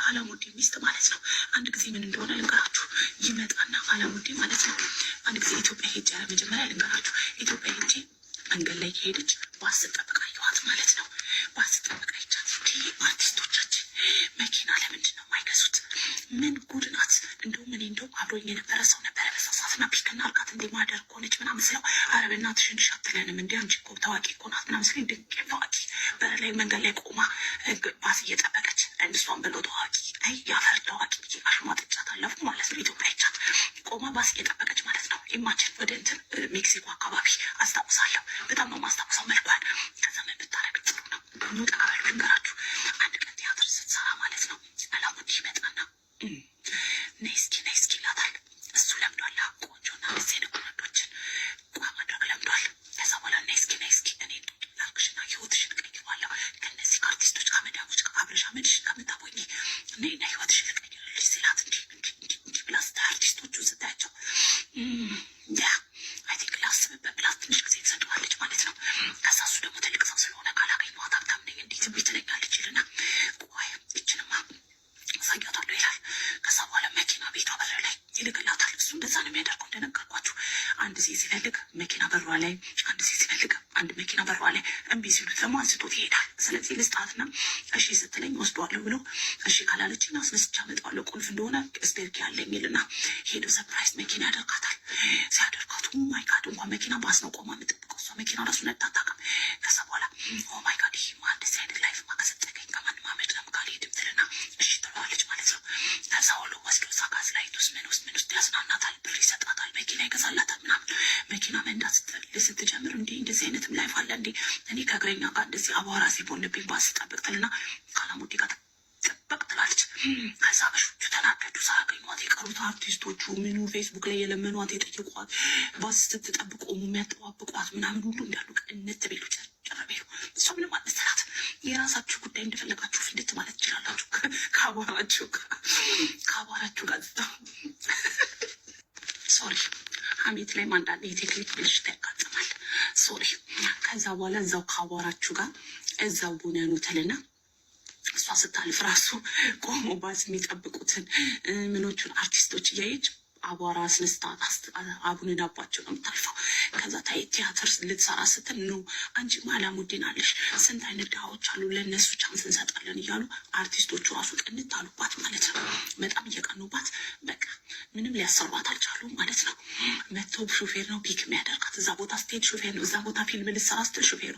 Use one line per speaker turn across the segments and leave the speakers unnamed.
አላሙዲ ሚስት ማለት ነው። አንድ ጊዜ ምን እንደሆነ ልንገራችሁ። ይመጣና አላሙዲ ማለት ነው። አንድ ጊዜ ኢትዮጵያ ሄጄ፣ መጀመሪያ ልንገራችሁ፣ ኢትዮጵያ ሄጄ መንገድ ላይ የሄደች ባስ ስጠብቅ አየኋት ማለት ነው። ባስ ስጠብቅ አይቻት፣ እንዲህ አርቲስቶቻችን መኪና ለምንድን ነው የማይገዙት? ምን ጉድ ናት! እንደውም እኔ እንደውም አብሮኝ የነበረ ሰው ነበረ በዛ ሰዓትና pick እናድርጋት እንዴ ማደር ከሆነች ምናምን ስለው፣ ኧረ በእናትሽ እንሻትለንም እንዲ አንቺ እኮ ታዋቂ እኮ ናት ምናምን ስለኝ፣ ድንቅ ታዋቂ በር ላይ መንገድ ላይ ቆማ ባስ እየጠበቀች እንሷን ብሎ ታዋቂ፣ አይ የአፈር ታዋቂ ብዬ አሽሟጥጫት አለፍኩ ማለት ነው። ኢትዮጵያ ይቻት ቆማ ባስ እየጠበቀች ማለት ነው። Imagine ወደ እንትን ሜክሲኮ አካባቢ አስታውሳለሁ። በጣም ነው የማስታውሰው መልኳን። ከዛ ምን ብታረግ ጥሩ ነው? ኑ ጠቃበሉ ልንገራችሁ። አንድ ቀን ቲያትር ስትሰራ ማለት ነው አላሙዲ ይመጣና ነይ እስኪ፣ ነይ እስኪ ይላታል። እሱ ለምዷል፣ ቆንጆና እንደዚህ አይነት ወንዶችን ቋ ማድረግ ለምዷል። ከዛ በኋላ ነይ እስኪ፣ ነይ እስኪ፣ እኔ ላርግሽና ህይወትሽን እቀይረዋለሁ፣ ከነዚህ ከአርቲስቶች ከመዳሞች ከአብረሽ አመድሽን ከምታቦኝ ነይና ህይወትሽን ልቀይርልሽ ሲላት፣ እንዲህ እንዲህ እንዲህ እንዲህ ብላ ስታይ አርቲስቶቹን ስታያቸው yeah, I think ላስብበት ብላ ትንሽ ጊዜ ትሰጠዋለች ማለት ነው። ከዛ እሱ ደግሞ ትልቅ ሰው ስለሆነ ካላገኘኋት ሀብታም ነኝ እንዴት እምቢ ትለኛለች ይልና ቆይ ይችንማ አሳያታለሁ ይላል። ከዛ በኋላ መኪና ቤቷ በር ላይ ይልክላታል። እሱ እንደዛ ነው የሚያደርገው። እንደነገርኳችሁ አንድ ሴት ሲፈልግ መኪና በሯ ላይ፣ አንድ ሴት ሲፈልግ አንድ መኪና በሯ ላይ፣ እምቢ ሲሉት ደግሞ አንስቶት ይሄዳል። ስለዚህ ልስጣትና እሺ ስትለኝ ወስደዋለሁ ብሎ እሺ ካላለችኝ አስነስቼ አመጣዋለሁ ቁልፍ እንደሆነ spare key አለኝ ይልና ሄዶ surprise መኪና ያደርጋታል። ሲያደርጋት oh my God፣ እንኳን መኪና ባስ ነው ቆማ የምጠብቀው፣ እሷ መኪና ራሱ ነድታ አታውቅም። ከዛ በኋላ oh my God፣ ይሄማ እንደዚህ አይነት life ማ ከሰጠገኝ ከማንም አመድ ጋር ካልሄድም ትልና እሺ ትለዋለች ማለት ነው። ከዛ ሁሉ ወስዶ እዛ ጋዝ light ውስጥ ምን ውስጥ ምን ውስጥ ያዝናናታል፣ ብር ይሰጣታል፣ መኪና ይገዛላታል ምናምን። መኪና መንዳት ስትጀምር እንዴ እንደዚህ አይነትም life አለ እንዴ፣ እኔ ከእግረኛ ጋር እንደዚህ አቧራ ሲቦንብኝ ባስ ስጠብቅ ትልና ካላሙዲ ጋር ጥበቅ ትላለች። ከዛ በሾቹ ተናደዱ። ሳያገኟት የቀሩት አርቲስቶቹ ምኑ ፌስቡክ ላይ የለመኗት የጠየቋት ባስ ስትጠብቅ ቆሙ የሚያጠባብቋት ምናምን ሁሉ እንዳሉ ቅንት ቤሉ ጭር ቤሉ። እሷ ምንም አልመሰላት። የራሳችሁ ጉዳይ፣ እንደፈለጋችሁ ፍንድት ማለት ትችላላችሁ። ከአቧራችሁ ጋር። Sorry፣ ሀሜት ላይ አንዳንድ የቴክኒክ ብልሽት ያጋጥማል። Sorry። ከዛ በኋላ እዛው ከአቧራችሁ ጋር እዛው ቡነኑ ትልና እሷ ስታልፍ ራሱ ቆሞ ባስ የሚጠብቁትን ምኖቹን አርቲስቶች እያየች አቧራ አስነስታ አቡንዳባቸው ነው የምታልፈው። ከዛ ታይ ቲያትር ልትሰራ ስትል no አንቺማ አላሙዲን አለሽ፣ ስንት አይነት ድሃዎች አሉ፣ ለእነሱ chance እንሰጣለን እያሉ አርቲስቶቹ ራሱ ቅንት አሉባት ማለት ነው። በጣም እየቀኑባት በቃ ምንም ሊያሰሯት አልቻሉም ማለት ነው። መጥቶ ሹፌር ነው pick የሚያደርጋት፣ እዛ ቦታ ስትሄድ ሹፌር ነው፣ እዛ ቦታ ፊልም ልትሰራ ስትል ሹፌሩ።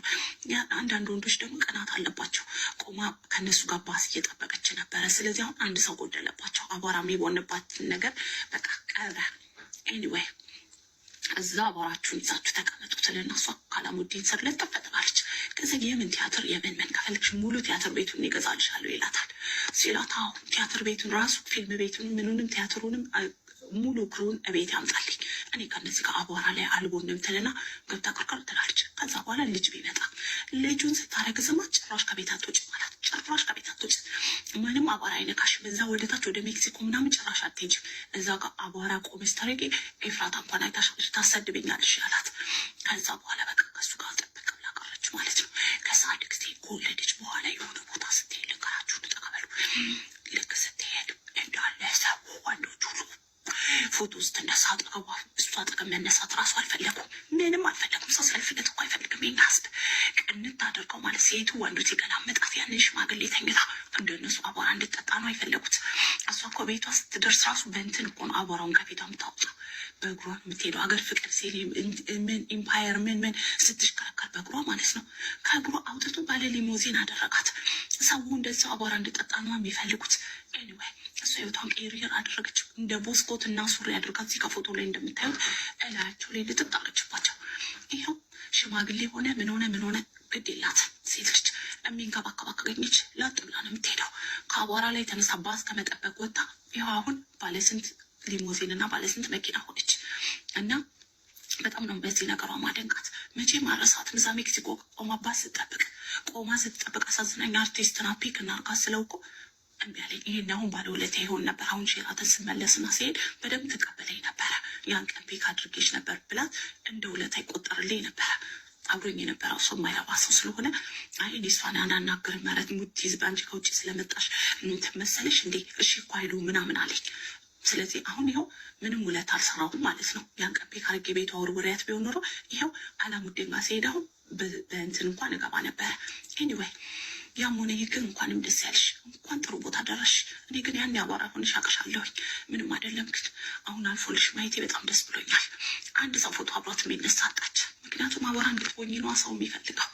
አንዳንድ ወንዶች ደግሞ ቅናት አለባቸው። ቆማ ከእነሱ ጋር ባስ እየጠበቀች ነበረ። ስለዚህ አሁን አንድ ሰው ጎደለባቸው። አቧራ የሚቦንባትን ነገር በቃ ቀረ። Anyway እዛ አቧራችሁን ይዛችሁ ተቀመጡ ትልና እሷ ካላሙዲን ስር ለጠፍ ትላለች። ከዚ የምን ቲያትር የምን ምን፣ ከፈለግሽ ሙሉ ቲያትር ቤቱን ይገዛልሻለሁ ይላታል። ሲላት አዎ ቲያትር ቤቱን ራሱ ፊልም ቤቱን ምኑንም ቲያትሩንም ሙሉ crew ውን እቤት ያምጣልኝ፣ እኔ ከነዚህ ጋር አቧራ ላይ አልቦንም ትልና ገብታ ቅርቅር ትላለች። ከዛ በኋላ ልጅ ቢመጣ ልጁን ስታረግዝማ ጭራሽ ከቤት አትወጪም አላት። ጭራሽ ከቤት አትወጪም፣ ምንም አቧራ አይነካሽም። እዛ ወደታች ወደ ሜክሲኮ ምናምን ጭራሽ አትሄጂም። እዛ ጋር አቧራ ቆመሽ ታረቂ፣ ኤፍራታ እንኳን አይታሽ ታሰድበኛለሽ አላት። ከዛ በኋላ በቃ ከሱ ጋር ጥብቅ ብላ ቀረች ማለት ነው። ከዛ አንድ ጊዜ ከወለደች በኋላ የሆነ ቦታ ስትሄድ ልንገራችሁ፣ ተቀበሉ። ልክ ስትሄድ እንዳለ ሰው ወንዶች ሁሉ ፎቶ ስትነሳ አጠገቧ እሱ አጠገብ መነሳት ራሱ አልፈለጉም። ምንም አልፈለጉም። ሰው ሲያልፍለት እኮ አይፈልግም። የኛ ህዝብ ቅንት አድርገው ማለት ሴቱ ወንዱ ሲገላመጣት ያንን ሽማግሌ ተኝታ እንደነሱ አቧራ እንድጠጣ ነው አይፈለጉት። እሷ እኮ ቤቷ ስትደርስ ራሱ በእንትን እኮ ነው አቧራውን ከፊቷ የምታወጣው። በእግሯ ነው የምትሄደው። አገር ፍቅር ሲል ምን ኢምፓየር ምን ምን ስትሽከረከር በእግሯ ማለት ነው። ከእግሯ አውጥቶ ባለ ሊሞዚን አደረጋት። ሰው እንደዛው አቧራ እንድጠጣ ነው የሚፈልጉት። Anyway እሷ ህይወቷን ቀይር አደረገች። እንደ ቦስኮት እና ሱሪ አድርጋ እዚህ ከፎቶ ላይ እንደምታዩት እላያቸው ላይ ልጥጥ አለችባቸው። ይኸው ሽማግሌ ሆነ ምን ሆነ ምን ሆነ ግድ የላት፣ ሴት ልጅ የሚንከባከባ ካገኘች ላጥ ብላ ነው የምትሄደው። ከአቧራ ላይ ተነሳ ባስ ከመጠበቅ ወጣ። ይኸው አሁን ባለስንት ሊሞዚን እና ባለስንት መኪና ሆነች እና በጣም ነው በዚህ ነገሯ ማደንቃት። መቼም አረሳትም። እዛ ሜክሲኮ ቆማ ባስ ስጠብቅ፣ ቆማ ስትጠብቅ አሳዝናኝ። አርቲስት ናት pick እናርጋት ስለው እኮ እምቢ አለኝ። ይሄን አሁን ባለውለታ ይሆን ነበር። አሁን ሼራተን ስመለስና ሲሄድ በደንብ ትቀበለኝ ነበረ። ያን ቀን pick አድርጌሽ ነበር ብላት እንደ ውለታ ይቆጠርልኝ ነበረ። አብሮኝ የነበረው ሰው የማይረባ ሰው ስለሆነ አይ እኔ እሷን አናናግርም፣ ኧረ mood ይዝ በአንቺ ከውጭ ስለመጣሽ እንትን መሰለሽ እንዴ እሺ እኮ አይሉ ምናምን አለኝ። ስለዚህ አሁን ይኸው ምንም ውለት አልሰራሁም ማለት ነው። ያን ቀን pick አድርጌ ቤቷ ወርውሬያት ቢሆን ኖሮ ይኸው አላሙዲን ጋር ስሄድ አሁን በእንትን እንኳን እገባ ነበረ። Anyway ያም ሆነ ይህ ግን እንኳንም ደስ ያለሽ፣ እንኳን ጥሩ ቦታ ደረሽ። እኔ ግን ያን አቧራ ሆነሽ አቅሻለሁኝ። ምንም አይደለም። ግን አሁን አልፎልሽ ማየቴ በጣም ደስ ብሎኛል። አንድ ሰው ፎቶ አብሯት የሚነሳ አጣች። ምክንያቱም አቧራ እንድትሆኚ ነዋ ሰው የሚፈልገው።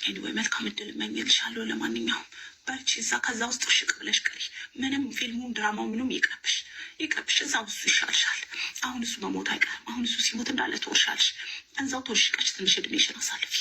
Anyway መልካም እድል እመኝልሻለሁ። ለማንኛውም በርቺ። እዛ ከዛ ውስጥ ሽቅ ብለሽ ቅሪ። ምንም ፊልሙም ድራማው ምኑም ይቅርብሽ፣ ይቅርብሽ። እዛ እሱ ይሻልሻል። አሁን እሱ መሞት አይቀርም። አሁን እሱ ሲሞት እንዳለ ትወርሻለሽ። እዛው ተወሽቀሽ ትንሽ እድሜሽን አሳልፊ።